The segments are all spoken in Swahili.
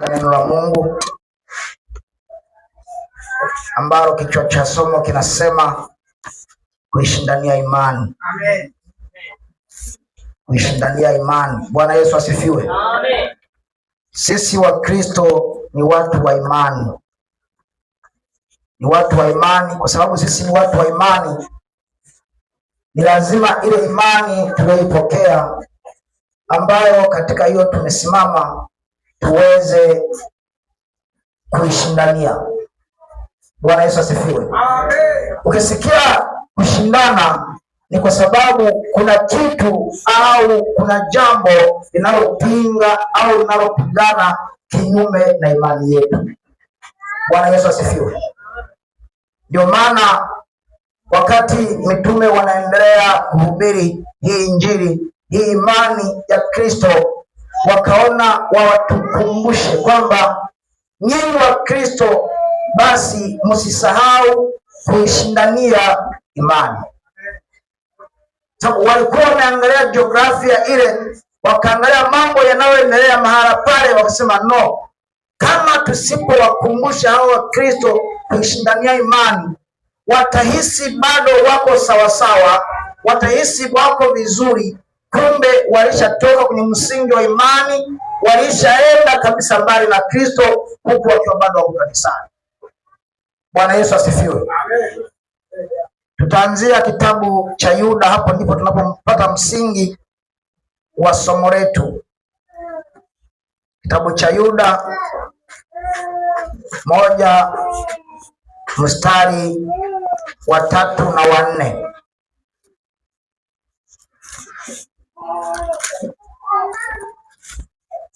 Neno la Mungu ambalo kichwa cha somo kinasema kuishindania imani. Amen. Kuishindania imani. Bwana Yesu asifiwe. Amen. Sisi Wakristo ni watu wa imani, ni watu wa imani. Kwa sababu sisi ni watu wa imani, ni lazima ile imani tuliyoipokea, ambayo katika hiyo tumesimama, tuweze kuishindania. Bwana Yesu asifiwe. Amen. Ukisikia kushindana ni kwa sababu kuna kitu au kuna jambo linalopinga au linalopingana kinyume na imani yetu. Bwana Yesu asifiwe. Ndio maana wakati mitume wanaendelea kuhubiri hii Injili, hii imani ya Kristo, wakaona wawatukumbushe kwamba nyinyi wa Kristo, basi msisahau kuishindania imani. Sababu walikuwa wameangalia jiografia ile, wakaangalia mambo yanayoendelea mahala pale, wakasema no, kama tusipowakumbusha hao Wakristo kuishindania imani, watahisi bado wako sawasawa, watahisi wako vizuri, kumbe walishatoka kwenye msingi wa imani, walishaenda kabisa mbali na Kristo, huku wakiwa bado wako kanisani. Bwana Yesu asifiwe. Amen. Tutaanzia kitabu cha Yuda, hapo ndipo tunapopata msingi wa somo letu. Kitabu cha Yuda 1 mstari wa 3 na wa 4.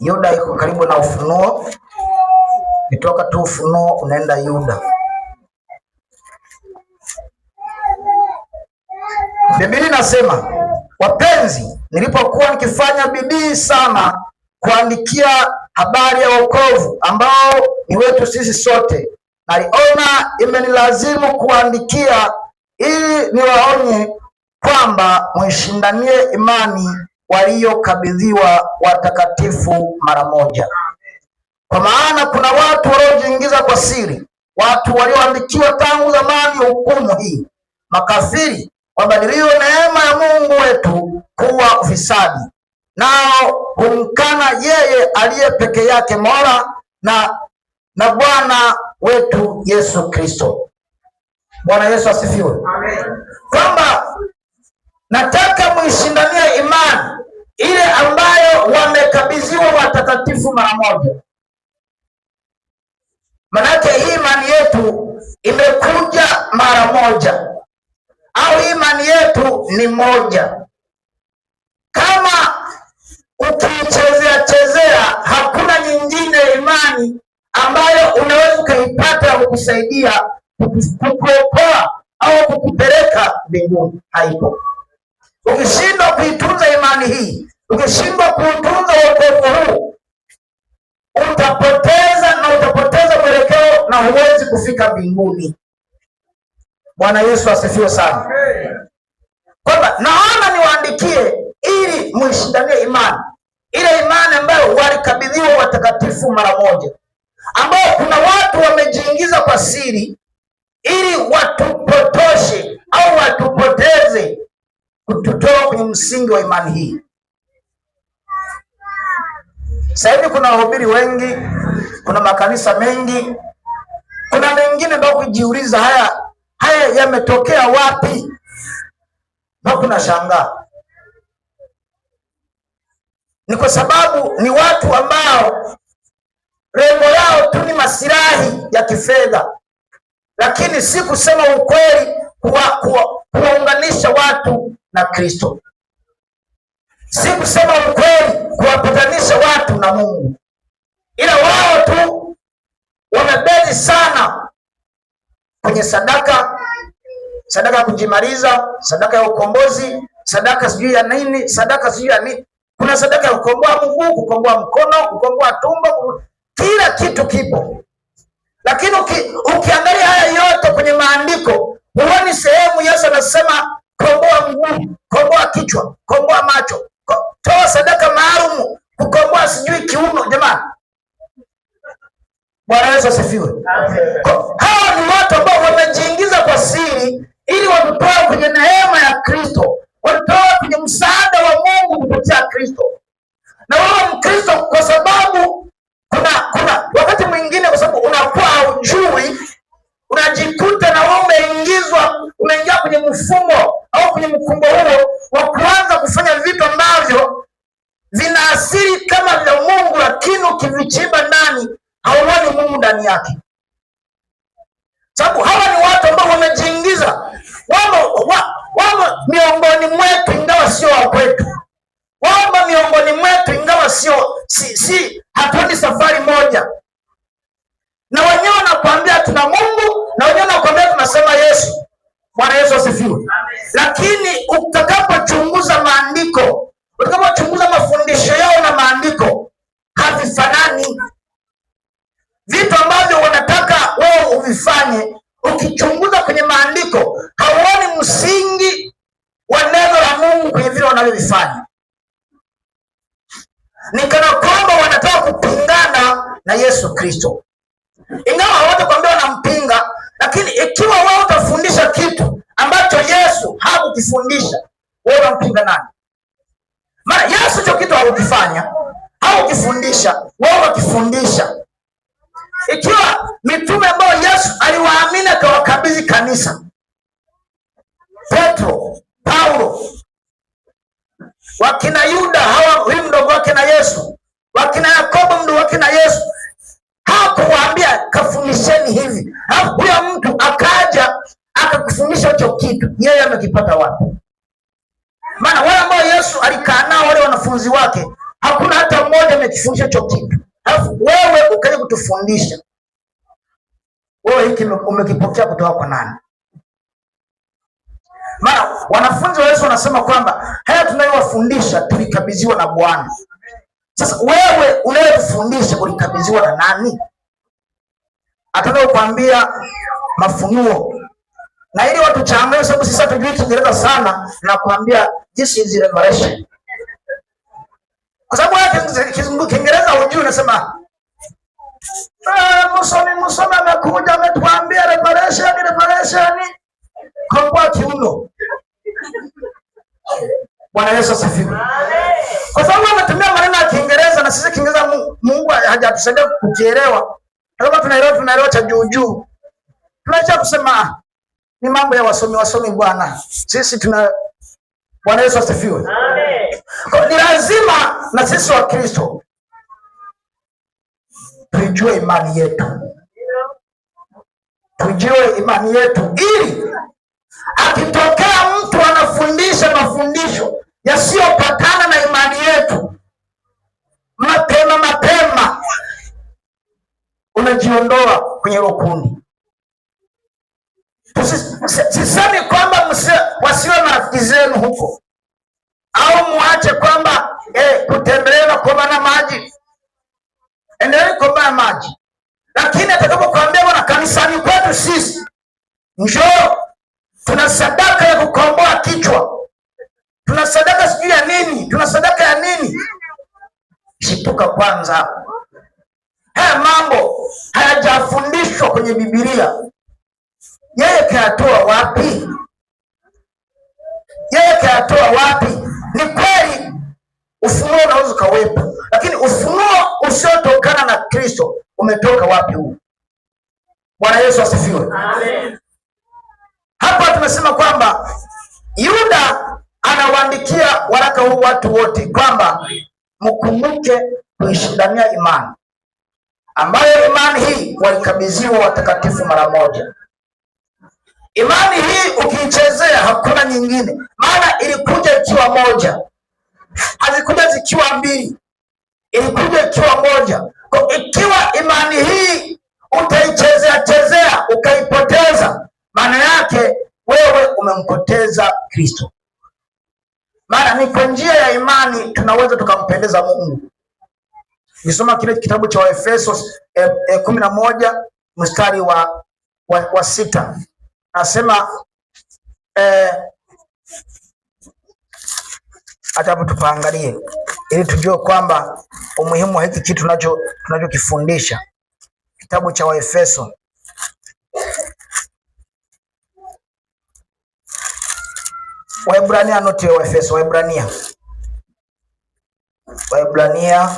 Yuda iko karibu na Ufunuo, ukitoka tu Ufunuo unaenda Yuda. Biblia inasema, wapenzi, nilipokuwa nikifanya bidii sana kuandikia habari ya wokovu ambao ni wetu sisi sote, naliona imenilazimu kuandikia ili niwaonye kwamba mwishindanie imani waliokabidhiwa watakatifu mara moja. Kwa maana kuna watu waliojiingiza kwa siri, watu walioandikiwa tangu zamani hukumu hii, makafiri wabadilio neema ya Mungu wetu kuwa ufisadi, nao humkana yeye aliye peke yake Mola na Bwana wetu Yesu Kristo. Bwana Yesu asifiwe. Amen. Kwamba nataka muishindanie imani ile ambayo wamekabidhiwa watakatifu mara moja. Manake hii imani yetu imekuja mara moja, au imani yetu ni moja. Kama ukiichezea chezea, hakuna nyingine imani ambayo unaweza ukaipata kukusaidia kukuokoa au kukupeleka mbinguni, haipo. Ukishindwa kuitunza imani hii, ukishindwa kuutunza wokovu huu, utapoteza na utapoteza mwelekeo na huwezi kufika mbinguni. Bwana Yesu asifiwe sana. Kwamba naona niwaandikie ili muishindanie imani, ile imani ambayo walikabidhiwa watakatifu mara moja, ambao kuna watu wamejiingiza kwa siri ili watupotoshe au watupoteze, kututoa kwenye msingi wa imani hii. Sasa hivi kuna wahubiri wengi, kuna makanisa mengi, kuna mengine ambao kujiuliza haya yametokea wapi? Na kuna shangaa. Ni kwa sababu ni watu ambao lengo lao tu ni masilahi ya kifedha, lakini si kusema ukweli, kuwaunganisha watu na Kristo, si kusema ukweli, kuwapatanisha watu na Mungu, ila wao tu wamebezi sana kwenye sadaka, sadaka ya kujimaliza, sadaka ya ukombozi, sadaka sijui ya nini, sadaka sijui ya nini. Kuna sadaka ya kukomboa mguu, kukomboa mkono, kukomboa tumbo, kila kitu kipo. Lakini ukiangalia haya yote kwenye maandiko, huoni sehemu Yesu anasema komboa mguu, komboa kichwa, komboa macho, toa sadaka maalum kukomboa sijui kiuno. Jamani, Bwana Yesu asifiwe. Hawa ni watu ambao wamejiingiza kwa siri ili watutoe kwenye neema ya Kristo, watutoe kwenye msaada wa Mungu kupitia Kristo. Na wewe Mkristo, kwa sababu kuna wakati mwingine, kwa sababu unakuwa haujui, unajikuta na wewe umeingizwa, umeingia kwenye mfumo au kwenye mkumbo huo wa kuanza kufanya vitu ambavyo vina asili kama vya Mungu, lakini ukivichimba ndani hauoni Mungu ndani yake. Sababu hawa ni watu ambao wamejiingiza, wamo miongoni mwetu ingawa sio wa kwetu, wamo miongoni mwetu ingawa sio si hatuendi safari moja, na wenyewe wanakuambia tuna Mungu, na wenyewe wanakuambia tunasema Yesu. Bwana Yesu asifiwe. Lakini utakapochunguza maandiko, utakapochunguza mafundisho yao na maandiko, havifanani. Vitu ambavyo wanataka wewe uvifanye, ukichunguza kwenye maandiko hauoni msingi wa neno la Mungu kwenye vile wanavyovifanya. Ni kana kwamba wanataka kupingana na Yesu Kristo, ingawa hawatakwambia wanampinga, lakini ikiwa wewe utafundisha kitu ambacho Yesu hakukifundisha, wewe unampinga nani? Maana Yesu hicho kitu hakukifanya, hakukifundisha, wewe wakifundisha. Ikiwa mitume ambao Yesu aliwaamini akawakabidhi kanisa, Petro, Paulo, wakina Yuda hawa, huyu mdogo wake na Yesu, wakina Yakobo mdogo wake na Yesu, hakuwaambia kafundisheni hivi. Huyo mtu akaja akakufundisha hicho kitu, yeye amekipata wapi? Maana wale ambao Yesu alikaa nao, wale wanafunzi wake, hakuna hata mmoja amekifundisha hicho kitu. Alafu wewe ukaja kutufundisha. Wewe hiki umekipokea kutoka kwa nani? Maana wanafunzi wa Yesu wanasema kwamba haya tunayowafundisha tulikabidhiwa na Bwana. Sasa wewe unayetufundisha ulikabidhiwa na nani? Atakaye kuambia mafunuo. Na ili watu changanye, sababu sisi hatujui Kiingereza sana, na kuambia this is revelation. Kwa sababu wewe Kizungu Kiingereza hujui, unasema msomi amekuja ametuambia revelation, revelation. Komboa kiuno. Bwana Yesu asifiwe. Kwa sababu ametumia maneno ya Kiingereza na sisi Kiingereza Mungu hajatusaidia kukielewa. Kama tunaelewa cha juu juu. Tunaacha kusema ni mambo ya wasomi bwana. Sisi tuna Bwana Yesu asifiwe. Amen. Kwa ni lazima na sisi wa Kristo tujue imani yetu. Tujue imani yetu ili akitokea mtu anafundisha mafundisho yasiyopatana na imani yetu, mapema mapema unajiondoa kwenye hilo kundi. Sisemi kwamba wasiwe marafiki zenu huko, au muache kwamba kutembelea na kuombana maji. Endelea kuombana maji, lakini atakapokuambia bwana, kanisani kwetu sisi njoo, tuna sadaka ya kukomboa kichwa, tuna sadaka sijui ya nini, tuna sadaka ya nini, shituka kwanza. Haya mambo hayajafundishwa kwenye Biblia. Yeye kayatoa wapi? Yeye kayatoa wapi? Ni kweli ufunuo unaweza ukawepo, lakini ufunuo usiotokana na Kristo umetoka wapi huu? Bwana Yesu asifiwe. Amen. Hapa tumesema kwamba Yuda anawaandikia waraka huu watu wote kwamba mkumbuke kuishindania imani, ambayo imani hii walikabidhiwa watakatifu mara moja. Imani hii ukiichezea hakuna nyingine, maana ilikuja ikiwa moja, hazikuja zikiwa mbili, ilikuja ikiwa moja. Kwa ikiwa imani hii utaichezea chezea ukaipoteza, maana yake wewe umempoteza Kristo. Maana ni kwa njia ya imani tunaweza tukampendeza Mungu. Nisoma kile kitabu cha Waefeso 11 mstari wa 6. Nasema acha hapo tupaangalie ili tujue kwamba umuhimu wa hiki kitu tunachokifundisha. Kitabu cha Waefeso. Waebrania, noti ya Waefeso, Waebrania. Waebrania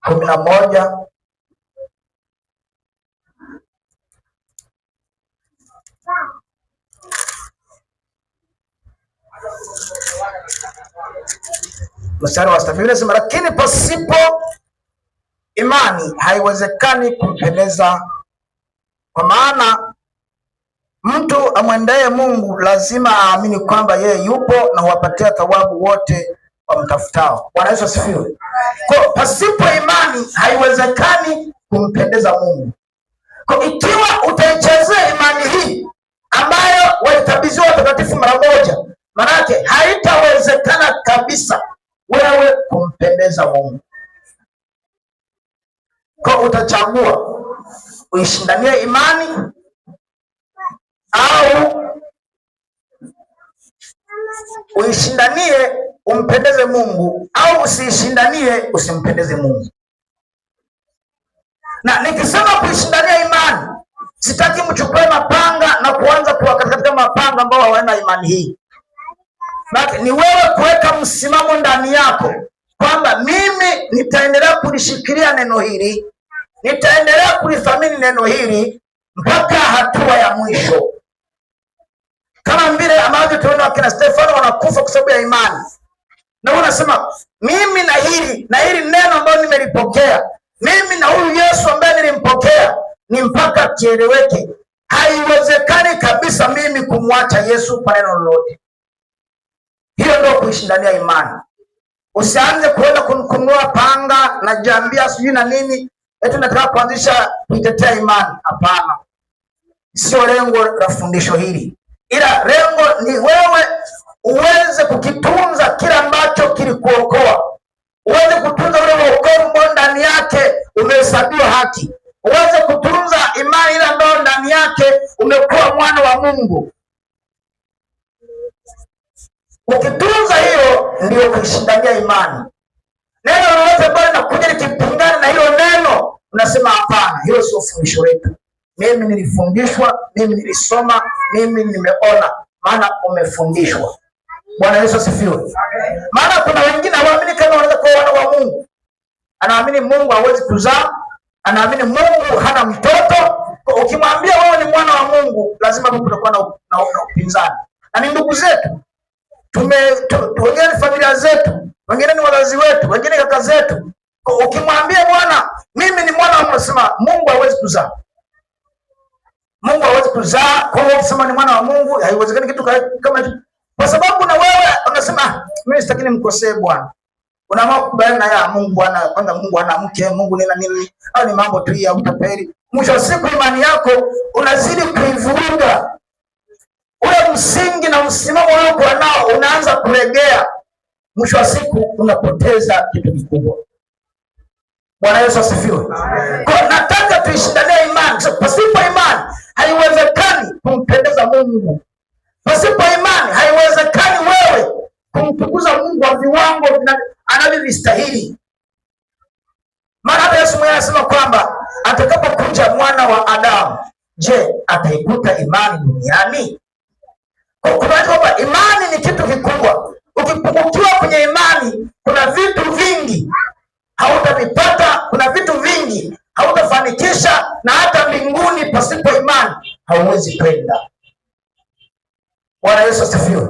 11 mstari wa 6. Biblia inasema, lakini pasipo imani haiwezekani kumpendeza, kwa maana mtu amwendee Mungu lazima aamini kwamba yeye yupo na huwapatia thawabu wote wamtafutao. Bwana Yesu asifiwe. Kwa pasipo imani haiwezekani kumpendeza Mungu. Kwa ikiwa utaichezea imani hii ambayo walikabidhiwa watakatifu mara moja, manake haitawezekana kabisa wewe kumpendeza Mungu. Kwa utachagua uishindanie imani au uishindanie umpendeze Mungu au usiishindanie usimpendeze Mungu. Na nikisema kuishindania imani, sitaki mchukue mapanga na kuanza kuwakatika mapanga ambao hawana imani hii. Maana ni wewe kuweka msimamo ndani yako kwamba mimi nitaendelea kulishikilia neno hili, nitaendelea kulithamini neno hili mpaka hatua ya mwisho. Kama vile ambavyo tunaona wakina Stefano wanakufa kwa sababu ya imani. Na wewe unasema mimi na hili na hili neno ambalo nimelipokea, mimi na huyu Yesu ambaye nilimpokea ni mpaka kieleweke. Haiwezekani kabisa mimi kumwacha Yesu kwa neno lolote. Hiyo ndio kuishindania imani. Usianze kuenda kununua panga na jambia sijui na nini, eti nataka kuanzisha kuitetea imani. Hapana, sio lengo la fundisho hili, ila lengo ni wewe uweze kukitunza kile ambacho kilikuokoa, uweze kutunza ule wokovu ambao ndani yake umehesabiwa haki, uweze kutunza imani ile ambayo ndani yake umekuwa mwana wa Mungu. Ukitunza hiyo, ndio kuishindania imani. Neno lolote ambalo linakuja likipingana na hilo neno, unasema hapana, hilo sio fundisho letu. Mimi nilifundishwa, mimi nilisoma, mimi nimeona. Maana umefundishwa. Bwana Yesu asifiwe. Maana kuna wengine hawaamini kama wanaweza kuwa wana wa Mungu. Anaamini Mungu hawezi kuzaa, anaamini Mungu hana mtoto. Ukimwambia wewe ni mwana wa Mungu, lazima kutakuwa na upinzani. Na ni ndugu zetu, wengine ni familia zetu, wengine ni wazazi wetu, wengine kaka zetu. Ukimwambia bwana, mimi ni mwana wa Mungu, unasema Mungu hawezi kuzaa. Mungu hawezi kuzaa. Kwa hiyo ukisema ni mwana wa Mungu, haiwezekani kitu kama hicho. Kwa sababu na wewe unasema mimi sitaki nimkosee Bwana. Unaamua kukubaliana na ya Mungu bwana, kwanza Mungu ana mke, Mungu nina nini? Au ni mambo tu ya utapeli. Mwisho wa siku imani yako unazidi kuivuruga. Ule msingi na msimamo uliokuwa nao unaanza kuregea. Mwisho wa siku unapoteza kitu kikubwa. Bwana Yesu asifiwe. Kwa nataka tuishindanie imani. So, pasipo imani haiwezekani kumpendeza Mungu. Pasipo imani haiwezekani wewe kumtukuza Mungu kwa viwango anavyovistahili. Maana hata Yesu mwenyewe anasema kwamba atakapokuja mwana wa Adamu, je, ataikuta imani duniani? Kwa kwamba imani ni kitu kikubwa. Ukipungukiwa kwenye imani, kuna vitu vingi hautavipata, kuna vitu vingi hautafanikisha, na hata mbinguni pasipo imani hauwezi kwenda. Bwana Yesu asifiwe.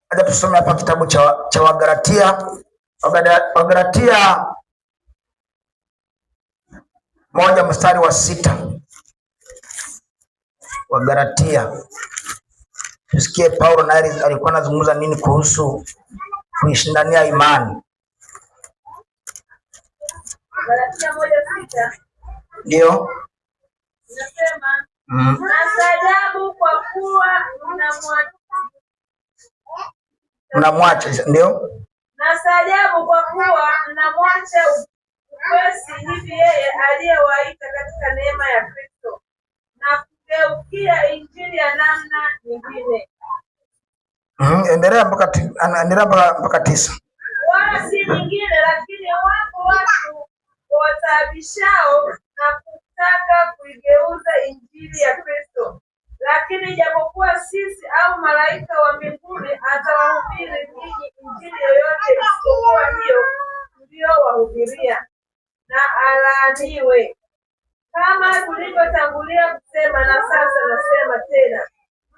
Acha tusome hapa kitabu cha Wagalatia. Wagalatia 1 mstari wa 6. Wagalatia. Tusikie Paulo naye alikuwa anazungumza nini kuhusu kuishindania imani. Galatia 1:6. Ndio. Inasema, Nastaajabu kwa kuwa mnamwacha, ndio? Nastaajabu kwa kuwa mnamwacha upesi hivi yeye aliyewaita katika neema ya Kristo na kugeukia injili ya namna nyingine. Endelea mpaka 9. nyingine, lakini wapo watu wataabishao na kutaka kuigeuza injili ya Kristo. Lakini ijapokuwa sisi au malaika wa mbinguni atawahubiri ninyi injili yoyote isipokuwa hiyo tuliyowahubiria, na alaaniwe. Kama tulivyotangulia kusema, na sasa nasema tena,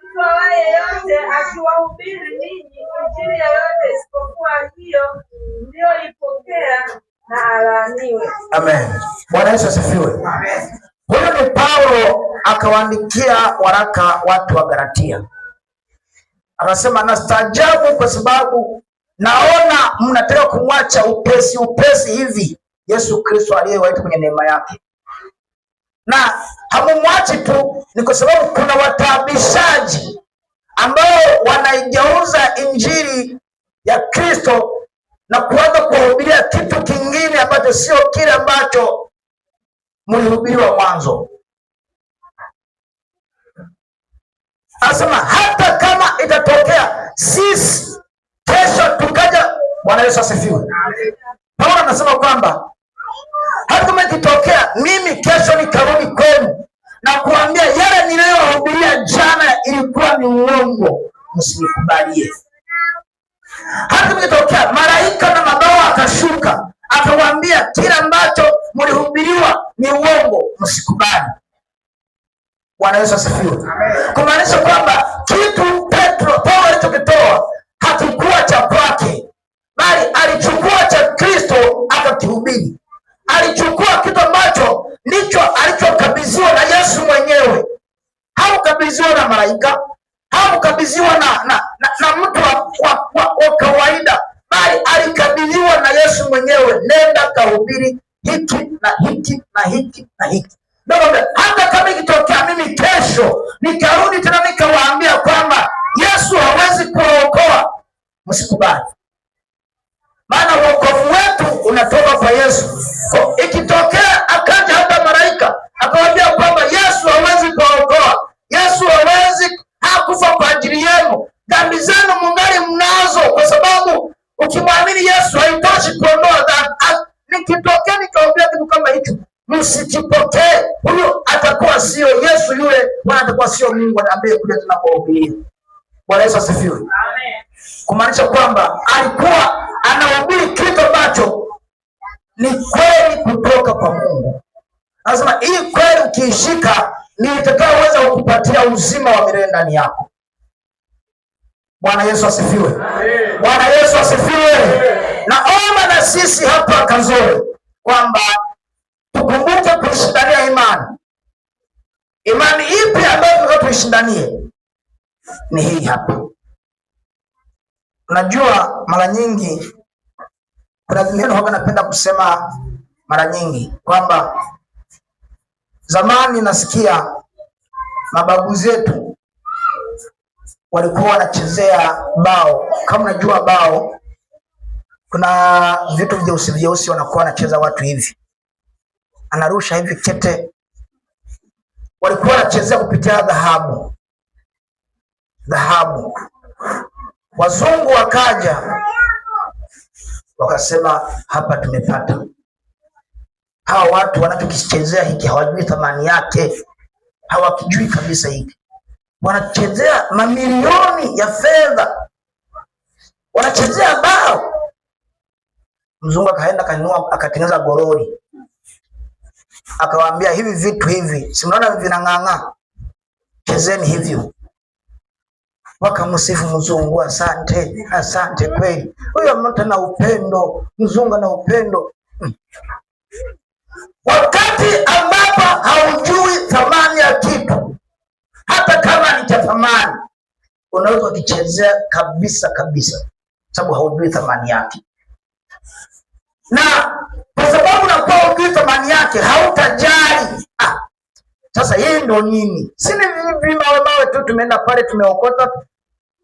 mtu awaye yeyote akiwahubiri ninyi injili yoyote isipokuwa hiyo mliyoipokea, na alaaniwe. Amen. Bwana Yesu asifiwe. Huyu ni Paulo akawaandikia waraka watu wa Galatia, akasema nastaajabu kwa sababu naona mnataka kumwacha upesi upesi hivi Yesu Kristo aliyewaita kwenye neema yake, na hamumwachi tu, ni kwa sababu kuna wataabishaji ambao wanaigeuza injili ya Kristo na kuanza kuwahubiria kitu kingine ambacho sio kile ambacho mlihubiriwa mwanzo. Anasema hata kama itatokea sisi kesho tukaja. Bwana Yesu asifiwe. Paulo anasema kwamba hata kama ikitokea mimi kesho nikarudi kwenu na kuambia yale niliyowahubiria jana ilikuwa ni uongo, msinikubalie. Hata kama ikitokea malaika na mabawa akashuka akawaambia kila ambacho mlihubiriwa ni uongo, msikubali. Bwana Yesu asifiwe. Kumaanisha kwamba kitu Petro Paulo alichokitoa hakikuwa cha kwake, bali alichukua cha Kristo akakihubiri. Alichukua kitu ambacho ndicho alichokabidhiwa na Yesu mwenyewe. Hakukabidhiwa na malaika, hakukabidhiwa na mtu wa kawaida, bali alikabidhiwa na Yesu mwenyewe. Nenda kahubiri hiki na hiki na hiki na hiki. Ndio hata kama ikitokea mimi kesho nikarudi tena nikawaambia kwamba Yesu hawezi kuwaokoa, msikubali. Maana wokovu wetu unatoka kwa Yesu. Kwa ikitokea akaja hata malaika akawaambia kwamba Yesu hawezi kuwaokoa, Yesu hawezi, hakufa kwa ajili yenu, dhambi zenu mungali mnazo, kwa sababu ukimwamini Yesu haitoshi kuondoa dhambi. Nikitokea nikawaambia kitu kama hicho, msikipokee. Huyo atakuwa sio Yesu yule, wala atakuwa sio Mungu ambaye kuja tena kuwahubiria. Bwana Yesu asifiwe. Amen. Kumaanisha kwamba alikuwa anahubiri kitu ambacho ni kweli kutoka kwa Mungu. Anasema hii kweli ukiishika ni itakayoweza kukupatia uzima wa milele ndani yako. Bwana Yesu asifiwe. Bwana Yesu asifiwe. Naomba na sisi hapa Kazoe kwamba tukumbuke kuishindania imani. Imani ipi ambayo tunataka tuishindanie? Ni hii hapa. Unajua, mara nyingi kuna neno huwa napenda kusema mara nyingi kwamba zamani nasikia mababu zetu walikuwa wanachezea bao. Kama unajua bao, kuna vitu vyeusi vyeusi wanakuwa wanacheza watu hivi, anarusha hivi kete. Walikuwa wanachezea kupitia dhahabu, dhahabu. Wazungu wakaja wakasema, hapa tumepata. Hawa watu wanachokichezea hiki hawajui thamani yake, hawakijui kabisa hiki. Wanachezea mamilioni ya fedha, wanachezea bao. Mzungu akaenda akanunua, akatengeneza gorori, akawaambia hivi vitu hivi, si mnaona vinang'ang'aa, chezeni hivyo. Wakamsifu mzungu, asante, asante kweli, huyo mtu ana upendo, mzungu ana upendo. Wakati ambapo haujui thamani ya kitu, hata kama ni cha thamani, unaweza ukichezea kabisa kabisa, sababu haujui thamani yake. Na kwa sababu unakuwa hujui thamani yake, hautajali. Sasa hii ndo nini? Si ni vimawe mawe tu, tumeenda pale tumeokota.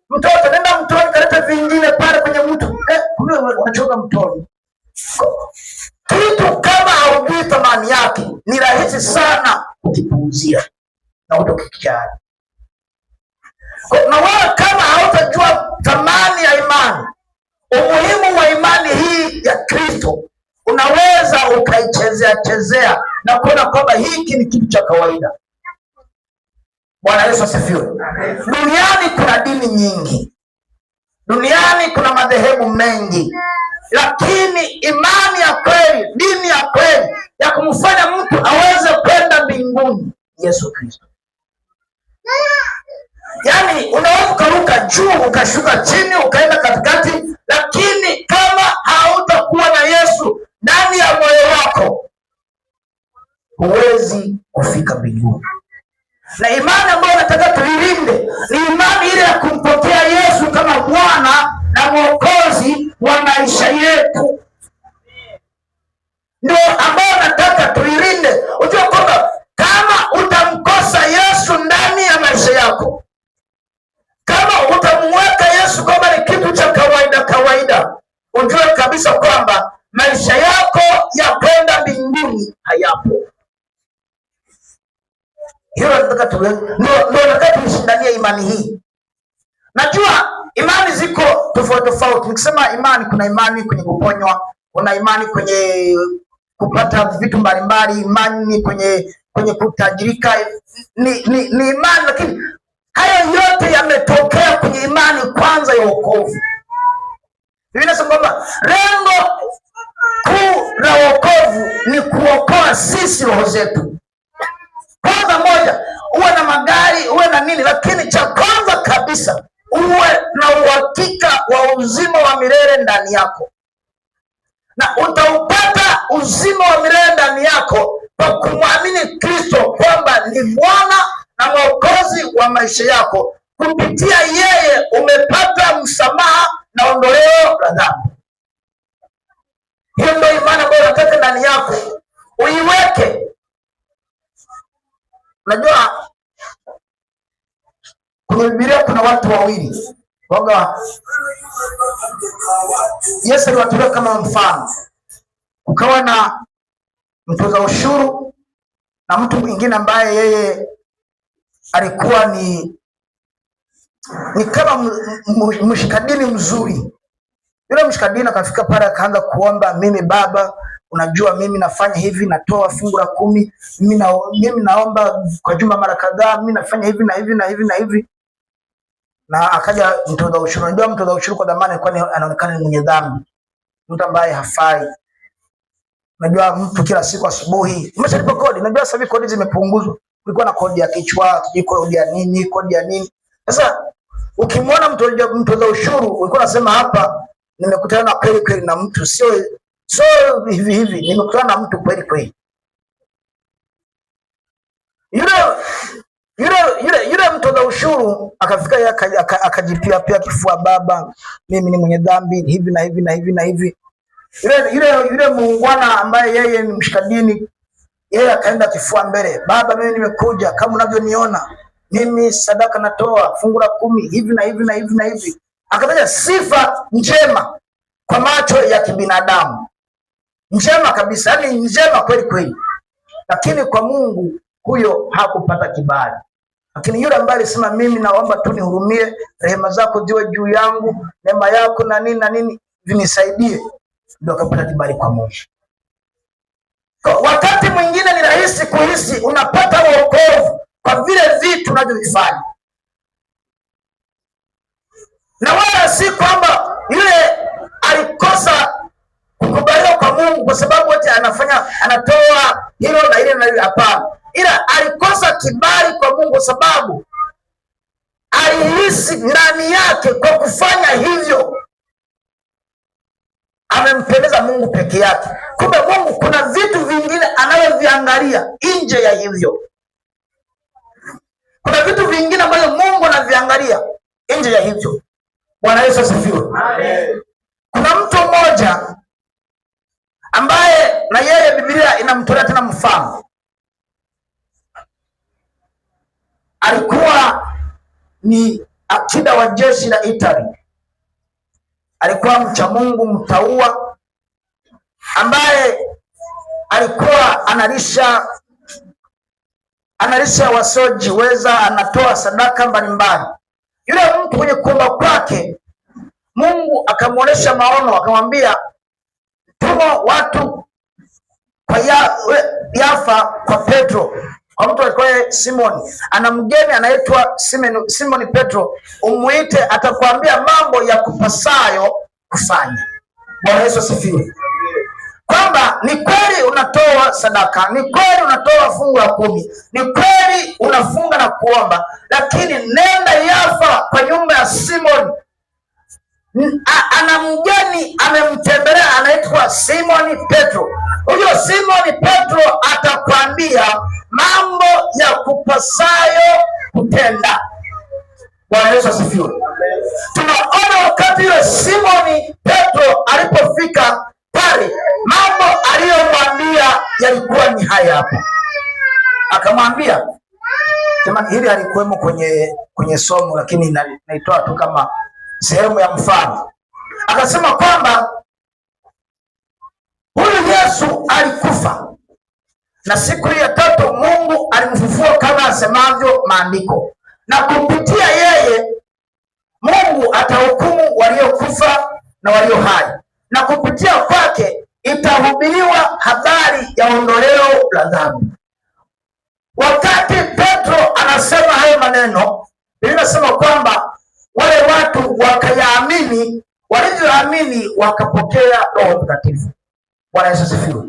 Mtoto nenda mtoni kaleta vingine pale kwenye mto. Kumbe wanachoka mtoni. Kitu kama haujui thamani yake ni rahisi sana kukipuuzia na kutokijali. Na wewe kama hautajua thamani ya imani, umuhimu wa imani hii ya kuchezea chezea na kuona kwamba hiki ni kitu cha kawaida. Bwana Yesu asifiwe. Duniani kuna dini nyingi, duniani kuna madhehebu mengi, lakini imani ya kweli, dini ya kweli ya kumfanya mtu aweze kwenda mbinguni, Yesu Kristo. Yaani unaweza ukaruka juu ukashuka chini ukaenda katikati, lakini kama hautakuwa na Yesu ndani ya moyo wako huwezi kufika mbinguni. Na imani ambayo nataka tuilinde ni imani ile ya kumpokea Yesu kama Bwana na Mwokozi wa maisha yetu, ndio ambayo nataka tuilinde. Ujue kwamba kama utamkosa Yesu ndani ya maisha yako, kama utamweka Yesu kwamba ni kitu cha kawaida kawaida, ujue kabisa kwamba maisha yako ya kwenda mbinguni hayapo. Hilo nataka tu, ndio nataka tuishindanie imani hii. Najua imani ziko tofauti tofauti. Nikisema imani, kuna imani kwenye kuponywa, kuna imani kwenye kupata vitu mbalimbali, imani kwenye kutajirika, ni imani, lakini hayo yote yametokea kwenye imani kwanza ya wokovu. Biblia inasema kwamba lengo kuu la wokovu ni kuokoa sisi roho zetu. Kwanza moja, uwe na magari uwe na nini, lakini cha kwanza kabisa uwe na uhakika wa uzima wa milele ndani yako, na utaupata uzima wa milele ndani yako kwa kumwamini Kristo kwamba ni Bwana na Mwokozi wa maisha yako. Kupitia yeye umepata msamaha na ondoleo la dhambi. Hiyo ndio imani ambayo nataka ndani yako uiweke. Unajua kwenye Biblia kuna watu wawili waga, Yesu aliwatolea kama mfano. Kukawa na mtoza ushuru na mtu mwingine ambaye yeye alikuwa ni kama mshikadini mzuri. Yule mshikadini akafika pale akaanza kuomba, mimi Baba, unajua mimi nafanya hivi, natoa fungu la 10, mimi naomba kwa juma mara kadhaa, mimi nafanya hivi na hivi na hivi na hivi. Na akaja mtoza ushuru. Unajua mtoza ushuru kwa dhamana alikuwa anaonekana ni mwenye dhambi, mtu ambaye hafai. Unajua mtu kila siku asubuhi umeshalipa kodi. Unajua sasa hivi kodi zimepunguzwa, kulikuwa na kodi ya kichwa, kodi ya nini, kodi ya nini. Sasa ukimwona mtoza ushuru ulikuwa unasema hapa nimekutana na kweli kweli na mtu, sio hivi hivi, nimekutana na mtu kweli kweli. Yule mtoza ushuru akafika yeye akajipia pia kifua, Baba, mimi ni mwenye dhambi hivi na hivi na hivi na hivi. Yule muungwana ambaye yeye ni mshikadini, yeye akaenda kifua mbele, Baba, mimi nimekuja kama unavyoniona, mimi sadaka natoa fungu la 10 hivi na hivi na hivi na hivi. Akataja sifa njema kwa macho ya kibinadamu, njema kabisa, yani njema kweli kweli, lakini kwa Mungu huyo hakupata kibali. Lakini yule ambaye alisema mimi naomba tu nihurumie, rehema zako ziwe juu yangu, neema yako na nini na nini vinisaidie, ndio akapata kibali kwa Mungu. Kwa wakati mwingine ni rahisi kuhisi unapata wokovu kwa vile vitu unavyovifanya, na wala si kwamba yule alikosa kukubaliwa kwa Mungu kwa sababu wote anafanya, anatoa hilo na ile na ile. Hapana, ila alikosa kibali kwa Mungu kwa sababu alihisi ndani yake kwa kufanya hivyo amempendeza Mungu peke yake. Kumbe Mungu kuna vitu vingine anavyoviangalia nje ya hivyo. Kuna vitu vingine ambavyo Mungu anaviangalia nje ya hivyo. Bwana Yesu asifiwe. Amen. Kuna mtu mmoja ambaye na yeye Biblia inamtolea tena mfano. Alikuwa ni akida wa jeshi la Italy. Alikuwa mcha Mungu, mtaua, ambaye alikuwa analisha wasiojiweza, anatoa sadaka mbalimbali. Yule mtu kwenye kuomba kwake, Mungu akamuonesha maono, akamwambia tuma watu kwa Yafa kwa Petro, kwa mtu alikuwa Simoni, ana mgeni anaitwa Simoni Petro, umuite, atakwambia mambo ya kupasayo kufanya. Bwana Yesu asifiwe. Kwamba ni kweli unatoa sadaka, ni kweli unatoa fungu la 10, ni kweli unafunga na kuomba, lakini nenda Yafa kwa nyumba ya Simoni. Ana mgeni amemtembelea anaitwa Simoni Petro. Huyo Simoni Petro atakwambia mambo ya kupasayo kutenda. Bwana Yesu asifiwe. Tunaona wakati yule Simoni Petro alipofika pale, mambo aliyomwambia yalikuwa ni haya hapa. Akamwambia, jamani, hili halikuwemo kwenye somo, lakini naitoa tu kama sehemu ya mfano. Akasema kwamba huyu Yesu alikufa na siku ya tatu Mungu alimfufua kama asemavyo maandiko, na kupitia yeye Mungu atahukumu waliokufa na walio hai, na kupitia kwake itahubiriwa habari ya ondoleo la dhambi. Wakati Petro anasema hayo maneno, Biblia inasema kwamba wale watu wakayaamini, walivyoamini wakapokea Roho Mtakatifu. Bwana Yesu asifiwe.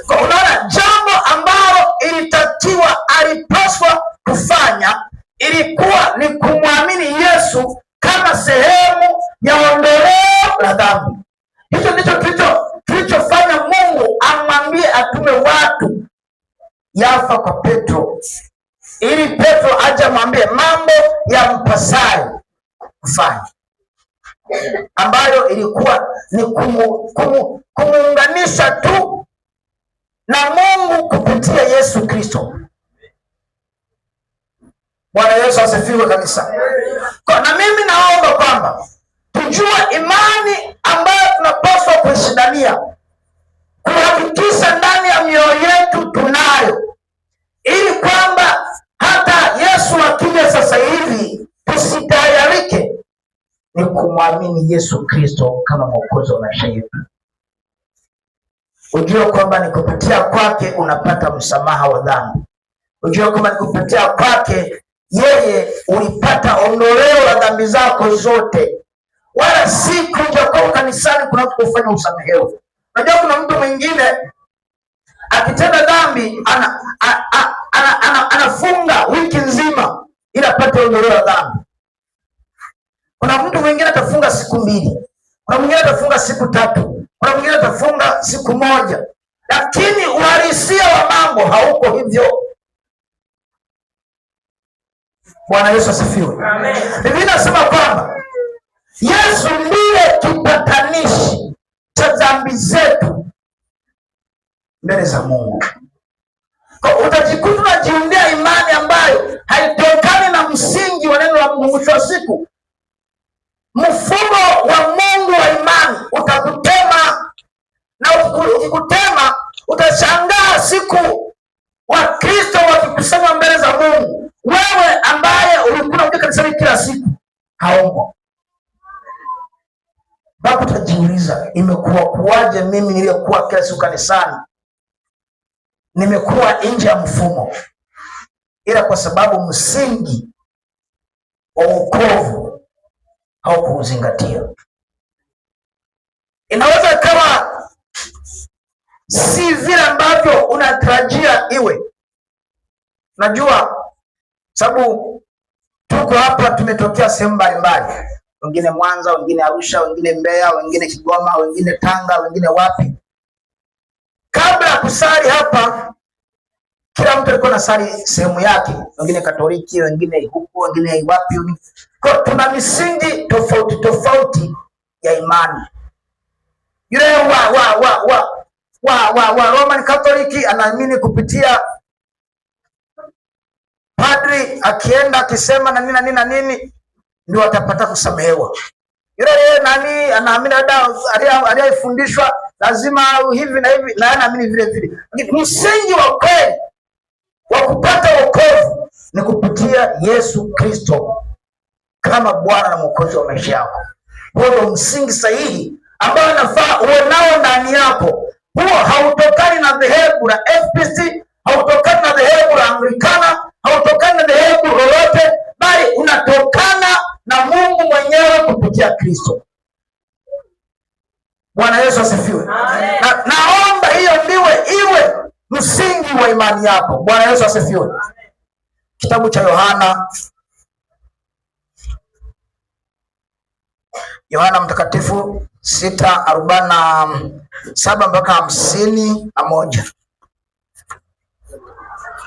Kwa unaona, jambo ambalo ilitakiwa alipaswa kufanya ilikuwa ni kumwamini Yesu kama sehemu ya ondoleo la dhambi. Hicho ndicho kilichofanya Mungu amwambie atume watu Yafa kwa Petro, ili Petro aje amwambie mambo ya mpasayo kufanya, ambayo ilikuwa ni kumuunganisha tu na Mungu kupitia Yesu Kristo. Bwana Yesu asifiwe kabisa. Kwa na mimi naomba kwamba tujue imani ambayo tunapaswa kuishindania, kuhakikisha ndani ya mioyo yetu tunayo, ili kwamba hata Yesu akija sasa hivi tusitayarike, ni kumwamini Yesu Kristo kama Mwokozi wa maisha yetu. Ujue kwamba ni kupitia kwake unapata msamaha wa dhambi. Ujue kwamba ni kupitia kwake yeye ulipata ondoleo la dhambi zako zote, wala si kuja kwa kanisani kunakofanya usamehewe. Unajua kuna mtu mwingine akitenda dhambi anafunga wiki nzima ili apate ondoleo la dhambi. Kuna mtu mwingine atafunga siku 2, kuna mwingine atafunga siku 3, kuna mwingine atafunga siku 1, lakini uhalisia wa mambo hauko hivyo. Bwana Yesu asifiwe. Amen. Biblia inasema kwamba Yesu ndiye kipatanishi cha dhambi zetu mbele za Mungu. Kwa utajikuta unajiundia imani ambayo haitokani na msingi wa neno la Mungu. Mwisho wa siku mfumo wa Mungu wa imani utakutema, na ukikutema utashangaa siku Wakristo wakikusanya mbele za Mungu, wewe ambaye ulikuwa unakuja kanisani kila siku haumo. Bado utajiuliza, imekuwa kuwaje mimi niliyekuwa kila siku kanisani nimekuwa nje ya mfumo? Ila kwa sababu msingi wa wokovu haukuuzingatia. Inaweza kama si vile ambavyo unatarajia iwe. Najua sababu tuko hapa tumetokea sehemu mbalimbali, wengine Mwanza, wengine Arusha, wengine Mbeya, wengine Kigoma, wengine Tanga, wengine wapi. Kabla ya kusali hapa, kila mtu alikuwa anasali sehemu yake, wengine Katoliki, wengine huku, wengine wapi. Kwa tuna misingi tofauti tofauti ya imani. Yule wa Roman Catholic anaamini kupitia padri, akienda akisema na nini na nini na nini ndio atapata kusamehewa. Yule yeye nani anaamini labda aliyefundishwa lazima hivi na hivi, na anaamini vile vile. Lakini msingi wa kweli wa kupata wokovu ni kupitia Yesu Kristo kama Bwana na Mwokozi wa maisha yako. Huo ndio msingi sahihi ambao unafaa uwe nao ndani yako. Huo hautokani na dhehebu. dhehebu la FPC, hautokani na dhehebu la Anglikana, hautokani na dhehebu lolote, bali unatokana na Mungu mwenyewe kupitia Kristo. Bwana Yesu asifiwe. Na naomba hiyo ndiwe iwe msingi wa imani yako. Bwana Yesu asifiwe. Kitabu cha Yohana, Yohana Mtakatifu 6:47 mpaka 51.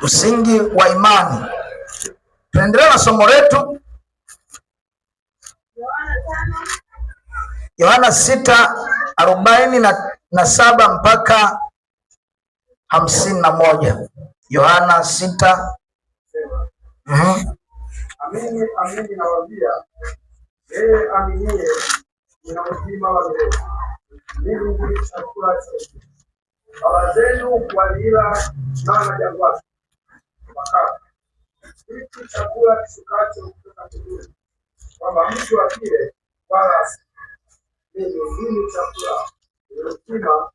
Msingi wa imani. Tunaendelea na somo letu Yohana 6:47 mpaka 51. Yohana 6. Amini, amini nawaambia, yeye aminiye ina uzima wa milele. Mimi ndimi chakula cha uzima. Baba zenu walila mana jangwani, wakafa. Hiki chakula kishukacho kutoka mbinguni, kwamba mtu akile wala asife. Mimi ndimi chakula chenye uzima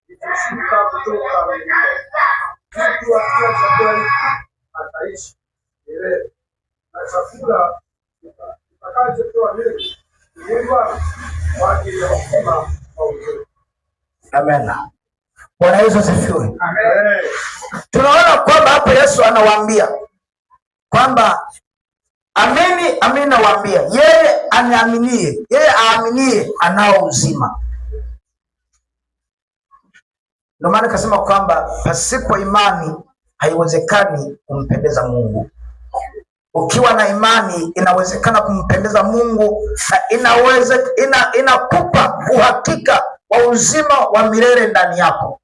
kilichoshuka kutoka mbinguni. Mtu akila chakula hiki ataishi milele, na chakula nitakachotoa mimi ni mwili wangu kwa ajili ya uzima wa ulimwengu. Amen. Bwana Yesu asifiwe. Amen. Tunaona kwamba hapo Yesu anawaambia kwamba amini, amini nawaambia, yeye aniaminie, yeye aaminie anao uzima. Ndio maana akasema kwamba pasipo imani haiwezekani kumpendeza Mungu. Ukiwa na imani inawezekana kumpendeza Mungu na inakupa uhakika wa uzima wa milele ndani yako.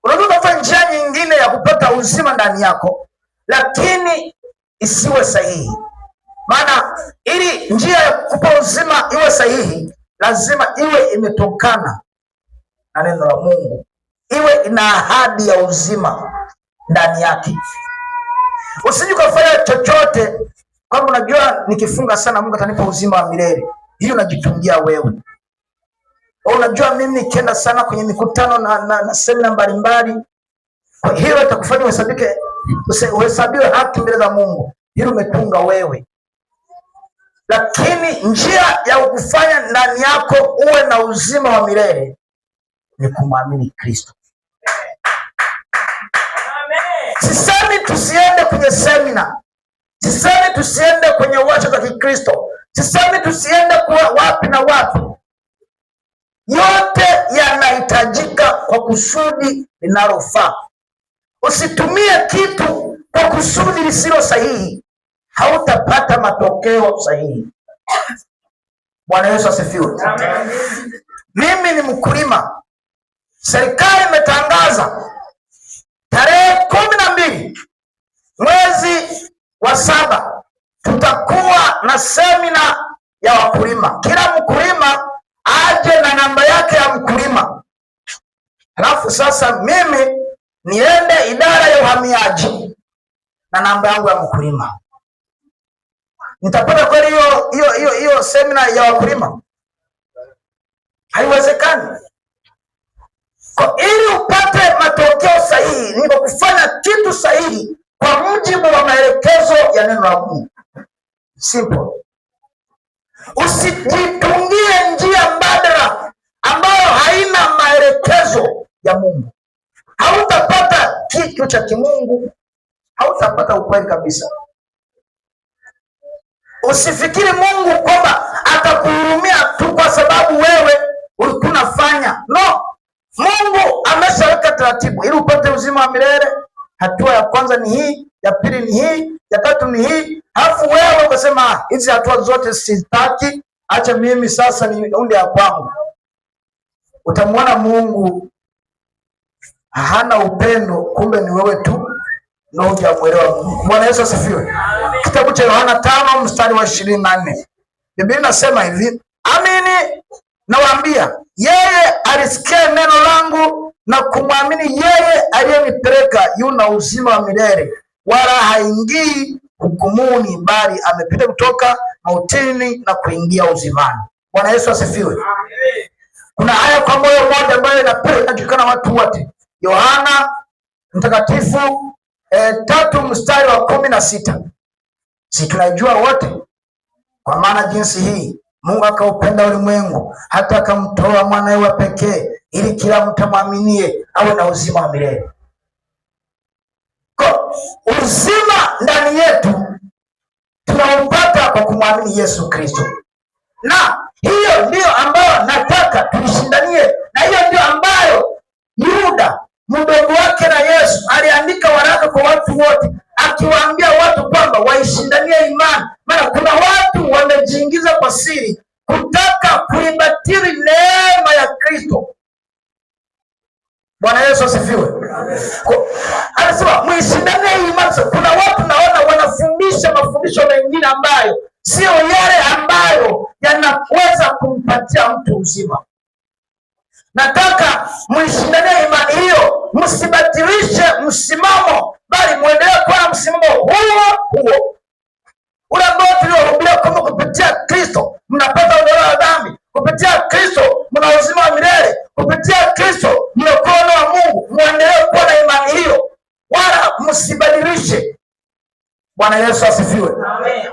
Unaweza kutafuta njia nyingine ya kupata uzima ndani yako, lakini isiwe sahihi. Maana ili njia ya kukupa uzima iwe sahihi, lazima iwe imetokana na neno la Mungu, iwe ina ahadi ya uzima ndani yake. Usije ukafanya chochote kwamba unajua nikifunga sana Mungu atanipa uzima wa milele. Hiyo unajitungia wewe. Unajua mimi nikienda sana kwenye mikutano na semina mbalimbali, kwa hiyo itakufanya uhesabiwe haki mbele za Mungu. Hilo umetunga wewe. Lakini njia ya kukufanya ndani yako uwe na uzima wa milele ni kumwamini Kristo. Sisemi tusiende kwenye semina, sisemi tusiende kwenye warsha za Kikristo, sisemi tusiende kwa wapi na wapi. Yote yanahitajika kwa kusudi linalofaa. Usitumie kitu kwa kusudi lisilo sahihi, hautapata matokeo sahihi. Bwana Yesu asifiwe. Amen. Mimi ni mkulima. Serikali imetangaza tarehe 12 mwezi wa 7 tutakuwa na semina ya wakulima. Kila mkulima aje na namba yake ya mkulima. Alafu sasa mimi niende idara ya uhamiaji na namba yangu ya mkulima. Nitapata kweli hiyo semina ya wakulima? Haiwezekani. Kwa ili upate matokeo sahihi ni kwa kufanya kitu sahihi kwa mujibu wa maelekezo ya neno la Mungu. Simple. Usijitungie njia mbadala ambayo haina maelekezo ya Mungu. Hautapata kitu cha kimungu, hautapata ukweli kabisa. Usifikiri Mungu kwamba atakuhurumia tu kwa sababu wewe ulikuwa unafanya. No. Mungu ameshaweka taratibu ili upate uzima wa milele. Hatua ya kwanza ni hii, ya pili ni hii, ya tatu ni hii. Halafu wewe ukasema hizi hatua zote sitaki, acha mimi sasa niunde ya kwangu. Utamwona Mungu hana upendo, kumbe ni wewe tu ndio hujamuelewa Mungu. Bwana Yesu asifiwe. Kitabu cha Yohana 5 mstari wa 24. Biblia inasema hivi, amini nawaambia, yeye alisikia neno langu na kumwamini yeye aliyenipeleka yuna uzima wa milele, wala haingii hukumuni, bali amepita kutoka mautini na kuingia uzimani. Bwana Yesu asifiwe. Kuna aya kwa moyo mmoja ambayo inajulikana watu wote. Yohana Mtakatifu 3 mstari wa 16, si tunaijua wote? Kwa maana jinsi hii Mungu akaupenda ulimwengu hata akamtoa mwanawe wa pekee, ili kila mtu amwaminie awe na uzima wa milele. Kwa uzima ndani yetu tunaupata kwa kumwamini Yesu Kristo, na hiyo ndiyo ambayo nataka tuishindanie, na hiyo ndiyo ambayo Yuda mdogo wake na Yesu aliandika waraka kwa watu wote, akiwaambia watu kwamba waishindanie imani. Maana kuna watu wamejiingiza kwa siri kutaka kuibatili neema ya Kristo. Bwana Yesu asifiwe. Anasema muishindanie imani. Kuna watu naona wanafundisha mafundisho mengine ambayo sio yale ambayo yanaweza kumpatia mtu uzima. Nataka muishindanie imani hiyo, msibatilishe msimamo, bali muendelee kuwa na msimamo huo huo ule ambao tuliohubiria kwamba kupitia Kristo mnapata ondoleo la dhambi, kupitia Kristo mna uzima wa milele, kupitia Kristo mnakuwa wana wa Mungu. Muendelee kuwa na imani hiyo, wala msibadilishe. Bwana Yesu asifiwe.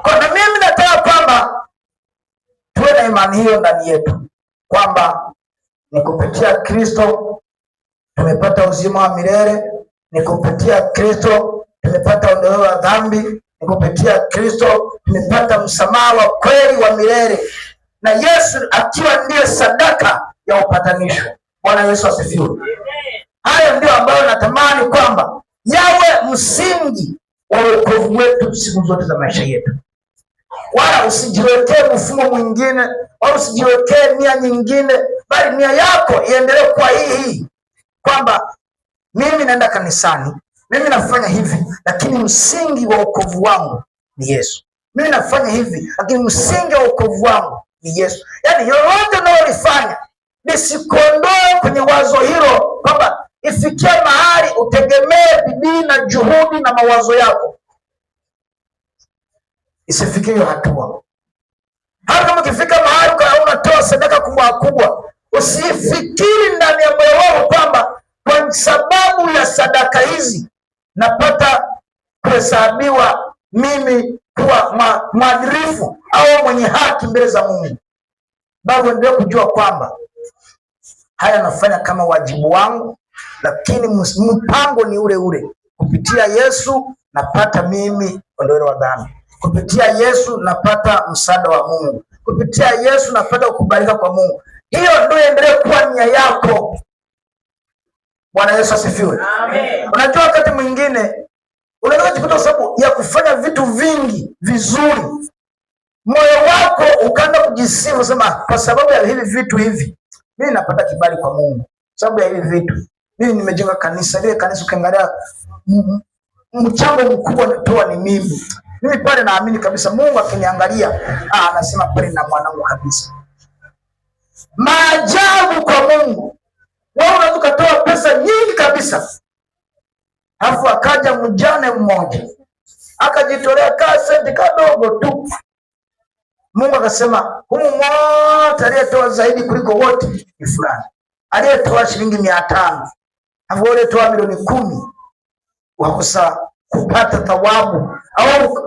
Kwa na mimi nataka kwamba tuwe na imani hiyo ndani yetu, kwamba ni kupitia Kristo tumepata uzima wa milele, ni kupitia Kristo tumepata ondoleo la dhambi, ni kupitia Kristo tumepata msamaha wa kweli wa milele, na Yesu akiwa ndiye sadaka ya upatanisho. Bwana Yesu asifiwe. Hayo ndio ambayo natamani kwamba yawe msingi wa wokovu wetu siku zote za maisha yetu, wala usijiwekee mfumo mwingine, wala usijiwekee nia nyingine, bali nia yako iendelee kuwa hii hii, kwamba mimi naenda kanisani, mimi nafanya hivi, lakini msingi wa wokovu wangu ni Yesu. Mimi nafanya hivi, lakini msingi wa wokovu wangu ni Yesu. Yaani lolote unalolifanya lisikuondoe kwenye wazo hilo, kwamba ifikie mahali utegemee bidii na juhudi na mawazo yako, isifikie hiyo hatua. Hata kama ukifika mahali unatoa sadaka kubwa kubwa, usifikiri ndani ya moyo wako kwamba kwa sababu ya sadaka hizi napata kuhesabiwa mimi kuwa mwadilifu au mwenye haki mbele za Mungu, bali endelee kujua kwamba haya nafanya kama wajibu wangu, lakini mpango ni ule ule. Kupitia Yesu napata mimi ondoleo la dhambi, kupitia Yesu napata msaada wa Mungu, kupitia Yesu napata kukubalika kwa Mungu. Hiyo ndio endelee kuwa nia yako. Bwana Yesu asifiwe. Amen. Unajua, wakati mwingine unaweza kujikuta kwa sababu ya kufanya vitu vingi vizuri, moyo wako ukaanza kujisifu, sema kwa sababu ya hivi vitu hivi mimi napata kibali kwa Mungu, sababu ya hivi vitu mimi nimejenga kanisa. Lile kanisa ukiangalia mchango mkubwa natoa ni mimi. Mimi pale naamini kabisa Mungu akiniangalia, anasema pale na mwanangu kabisa. Maajabu kwa Mungu. Wewe unaweza ukatoa pesa nyingi kabisa, alafu akaja mjane mmoja akajitolea kaa senti kadogo tu. Mungu akasema humu mwote aliyetoa zaidi kuliko wote ni fulani, aliyetoa shilingi 500, alafu wewe uliyetoa milioni 10 wakosa kupata thawabu au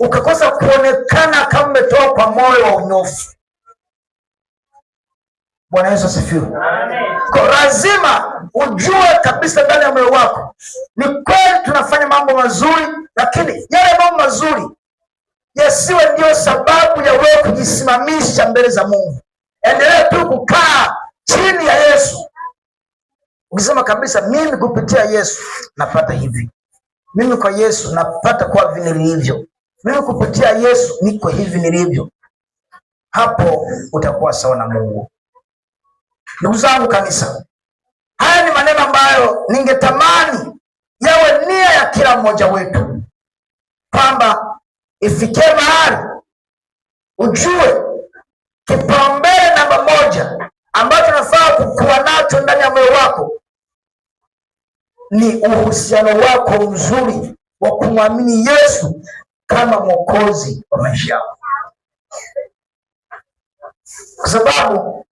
ukakosa kuonekana kama umetoa kwa moyo wa unyofu. Bwana Yesu asifiwe. Amen. Kwa lazima ujue kabisa ndani ya moyo wako, ni kweli tunafanya mambo mazuri, lakini yale mambo mazuri yasiwe ndiyo sababu ya wewe kujisimamisha mbele za Mungu. Endelea tu kukaa chini ya Yesu, ukisema kabisa, mimi kupitia Yesu napata hivi, mimi kwa Yesu napata kuwa vile nilivyo, mimi kupitia Yesu niko hivi nilivyo. Hapo utakuwa sawa na Mungu. Ndugu zangu kanisa, haya ni maneno ambayo ningetamani yawe nia ya kila mmoja wetu, kwamba ifikie mahali ujue kipaumbele namba moja ambacho nafaa kukuwa nacho ndani ya moyo wako ni uhusiano wako mzuri wa kumwamini Yesu kama Mwokozi wa maisha yako, kwa sababu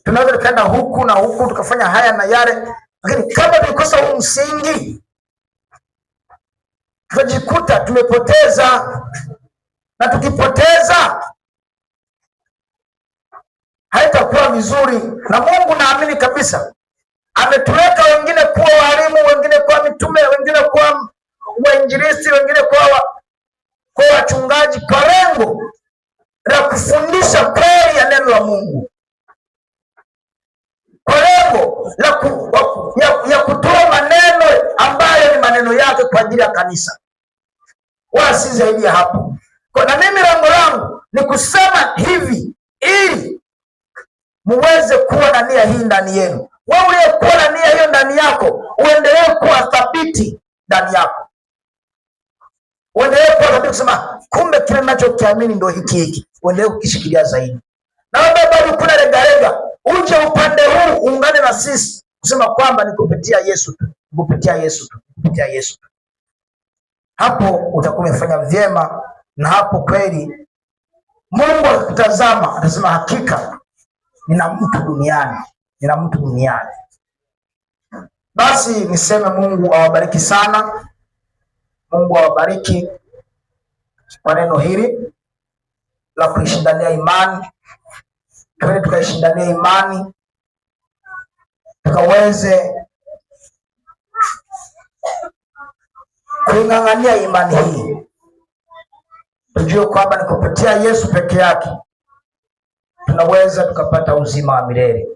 Tunaweza tukaenda huku na huku tukafanya haya na yale, lakini kama tulikosa huu msingi, tutajikuta tumepoteza, na tukipoteza haitakuwa vizuri. Na Mungu naamini kabisa ametuweka wengine kuwa walimu, wengine kuwa mitume, wengine kuwa wainjilisti, wengine kuwa wachungaji, kwa lengo la kufundisha kweli ya neno la Mungu, kwa lengo la ya kutoa maneno ambayo ni maneno yake kwa ajili ya kanisa, wala si zaidi ya hapo. Kwa na mimi lengo langu ni kusema hivi ili muweze kuwa na nia hii ndani yenu. Wewe uliyekuwa na nia hiyo ndani yako, uendelee kuwa thabiti ndani yako, uendelee kuwa thabiti kusema kumbe kile ninachokiamini ndio hiki hiki, uendelee kukishikilia zaidi. Na wewe bado kuna regarega, uje upande huu uungane na sisi kusema kwamba ni kupitia Yesu tu, kupitia Yesu tu, kupitia Yesu tu. Hapo utakuwa umefanya vyema, na hapo kweli Mungu akikutazama atasema hakika nina mtu duniani, nina mtu duniani. Basi niseme Mungu awabariki sana. Mungu awabariki kwa neno hili la kuishindania imani. Twende tukaishindania imani, tukaweze kuing'ang'ania imani hii, tujue kwamba ni kupitia Yesu peke yake tunaweza tukapata uzima wa milele.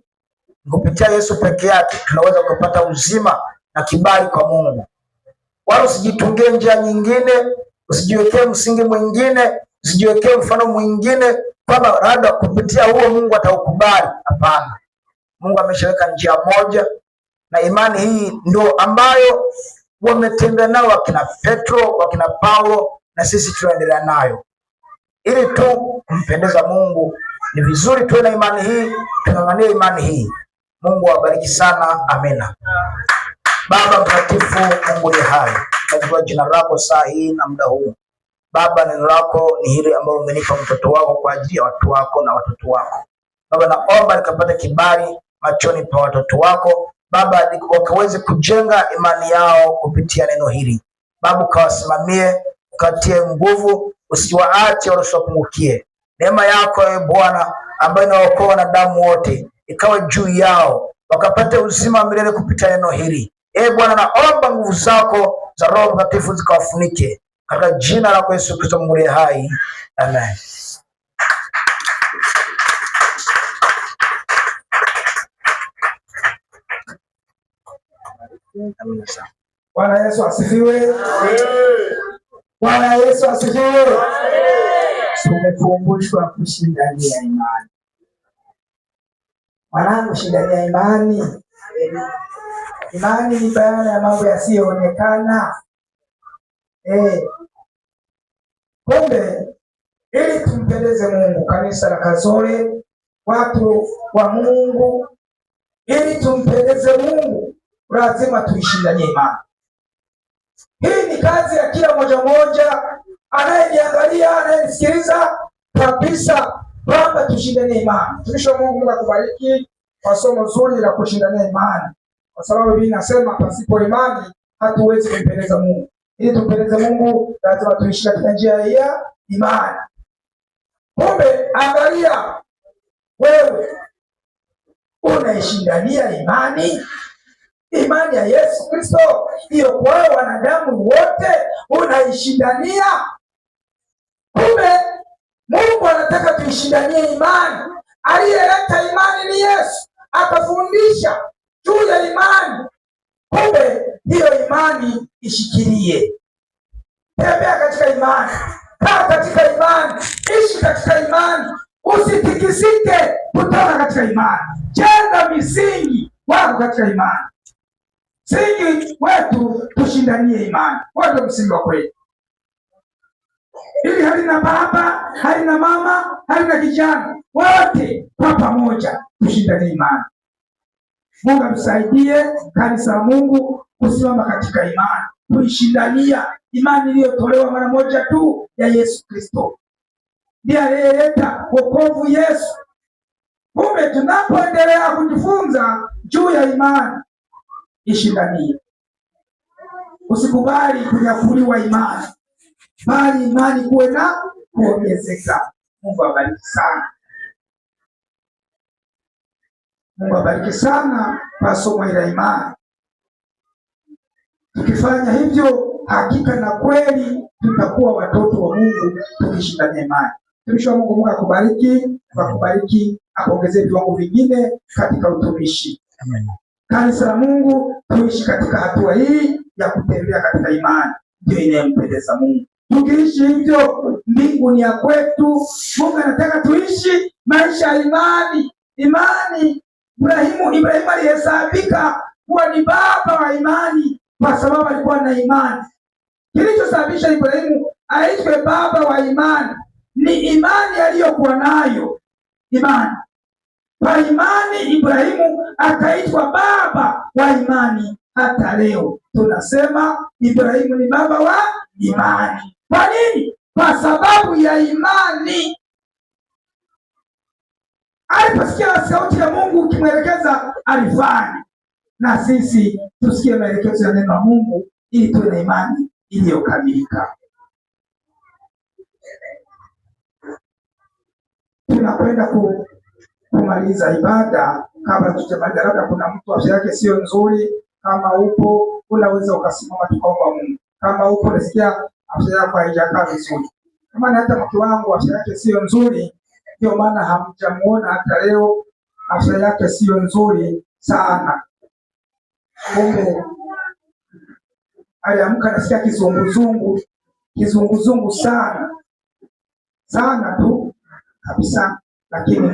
Kupitia Yesu peke yake tunaweza kupata uzima na kibali kwa Mungu. Wala usijitungie njia nyingine, usijiwekee msingi mwingine, usijiwekee mfano mwingine kwamba labda kupitia huo Mungu ataukubali. Hapana, Mungu ameshaweka njia moja, na imani hii ndio ambayo wametembea nao wakina Petro, wakina Paulo, na sisi tunaendelea nayo ili tu kumpendeza Mungu. Ni vizuri tuwe na imani hii, tung'ang'anie imani hii. Mungu awabariki sana, amina. Baba mtakatifu, Mungu ni hai, najua jina lako saa hii na muda huu. Baba, neno lako ni hili ambalo umenipa mtoto wako kwa ajili ya watu wako na watoto wako. Baba, naomba nikapate kibali machoni pa watoto wako Baba, wakaweze kujenga imani yao kupitia neno hili. Baba, ukawasimamie, ukatie nguvu, usiwaache wala usiwapungukie. Neema yako e Bwana ambayo inaokoa wanadamu wote ikawe juu yao, wakapate uzima wa milele kupitia neno hili. E Bwana, naomba nguvu zako za Roho Mtakatifu zikawafunike katika jina lako Yesu Kristo Mungu aliye hai, amen. Amina sana. Bwana Yesu asifiwe. Bwana Yesu asifiwe. Tumekumbushwa kushindania imani. Mwanangu, shindania imani. Imani ni bayana ya mambo yasiyoonekana. Kumbe ili tumpendeze Mungu, kanisa la Kazoe, watu wa Mungu, ili tumpendeze Mungu lazima tuishindanie imani. Hii ni kazi ya kila mmoja mmoja anayeniangalia, anayenisikiliza kabisa, kwamba tushindanie imani. Mtumishi wa Mungu, Mungu akubariki kwa somo zuri la kushindania imani, kwa sababu Biblia inasema pasipo imani hatuwezi kumpendeza Mungu. Ili tumpendeze Mungu lazima tuishi katika njia ya imani. Kumbe angalia wewe unaishindania imani, imani ya Yesu Kristo hiyo kwa wanadamu wote unaishindania. Kumbe Mungu anataka tuishindanie imani. Aliyeleta imani ni Yesu, akafundisha juu ya imani. Kumbe hiyo imani ishikilie, tembea katika imani, kaa katika imani, ishi katika imani, usitikisike kutoka katika imani. Jenga misingi wako katika imani. Msingi wetu tushindanie imani, huo ndio msingi wa kweli. Ili halina baba, halina mama, halina kijana, wote kwa pamoja tushindanie imani. Mungu atusaidie kanisa la Mungu kusimama katika imani, kuishindania imani iliyotolewa mara moja tu ya Yesu Kristo. Ndiye aliyeleta wokovu Yesu. Kumbe tunapoendelea kujifunza juu ya imani, ishindanie. Usikubali kunyakuliwa imani, bali imani kuwe na kuongezeka. Mungu abariki sana. Mungu abariki sana kwa somo la imani. Tukifanya hivyo, hakika na kweli tutakuwa watoto wa Mungu tukishindania imani. Mtumishi wa Mungu, Mungu akubariki, akubariki, akuongezee viwango vingine katika utumishi. Amen. Kanisa la Mungu, tuishi katika hatua hii ya kutembea katika imani, ndio inayompendeza Mungu. Tukiishi hivyo, mbingu ni ya kwetu. Mungu anataka tuishi maisha ya imani. Imani, Ibrahimu alihesabika kuwa ni baba wa imani kwa sababu alikuwa na imani. Kilichosababisha Ibrahimu aitwe baba wa imani ni imani aliyokuwa nayo. Imani. Kwa imani Ibrahimu akaitwa baba wa imani. Hata leo tunasema Ibrahimu ni baba wa imani. Kwa nini? Kwa sababu ya imani. Aliposikia sauti ya Mungu ukimwelekeza alifanya. Na sisi tusikie maelekezo ya neno la Mungu ili tuwe na imani iliyokamilika. Tunakwenda kumaliza ibada. Kabla tujamaliza, labda kuna mtu afya yake sio nzuri, kama upo unaweza ukasimama tukaomba Mungu. Kama upo unasikia afya yako haijakaa vizuri, maana hata mke wangu afya yake sio nzuri, ndio maana hamjamuona hata leo, afya yake sio nzuri sana. Kumbe aliamka nasikia kizunguzungu, kizunguzungu sana sana tu kabisa, lakini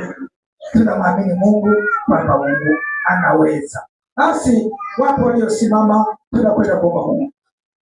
tunamwamini Mungu kwamba Mungu anaweza. Basi wapo waliosimama, tunakwenda kuomba Mungu.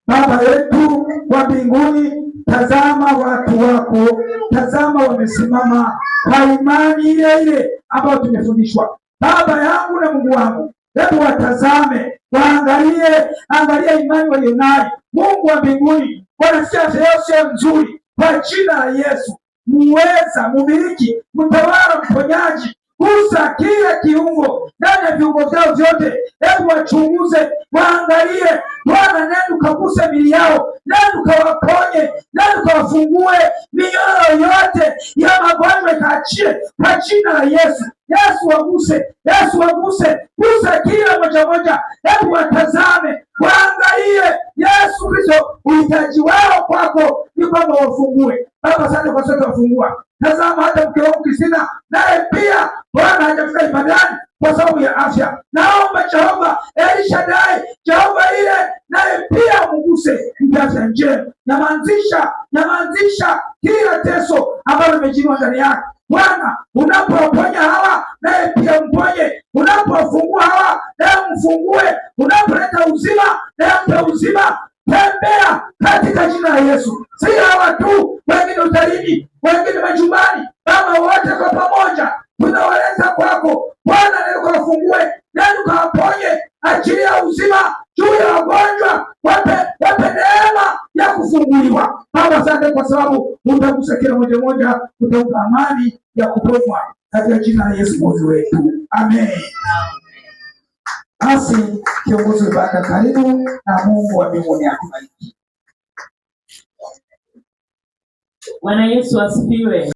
Baba yetu wa mbinguni, tazama watu wako, tazama wamesimama kwa imani ile ile ambayo tumefundishwa. Baba yangu na Mungu wangu, hebu watazame, waangalie, angalia imani walionayo. Mungu wa mbinguni, wanasikia afya yao sio nzuri, kwa jina la Yesu muweza, mumiliki, mtawala, mponyaji, gusa kila kiungo ndani ya viungo vyao vyote. Hebu wachunguze, waangalie Bwana, nenda ukaguse miili yao, nenda ukawaponye, nenda ukawafungue minyororo yote ya magonjwa ikaachie kwa jina la Yesu. Yesu waguse, Yesu waguse, gusa kila moja moja, hebu watazame, waangalie. Yesu Kristo, uhitaji wao kwako ni kwamba wafungue. Baba, asante kwa sababu wafungua. Tazama hata mke wangu Kristina naye pia Bwana hajafika ibadani kwa sababu ya afya. Naomba Jehova Elishadai, Jehova ile naye pia mguse, mpe afya njema. Nyamazisha, nyamazisha kila teso ambalo limejinua ndani yake. Bwana, unapowaponya hawa naye pia mponye, unapowafungua hawa naye mfungue, unapoleta uzima naye mpe uzima. Tembea katika jina la Yesu. Si hawa tu, wengine hotelini, wengine majumbani, Baba, wote kwa pamoja tunawaleta kwako Bwana, nenda ukawafungue, nenda ukawaponye, achilia uzima juu ya wagonjwa, wape neema ya kufunguliwa. Baba, asante kwa sababu utagusa kila moja moja, utampa amani ya kuponywa katika jina la Yesu Mwokozi wetu, amen. Basi kiongozi wa ibada karibu, na Mungu wa mbinguni akubariki. Bwana Yesu asifiwe.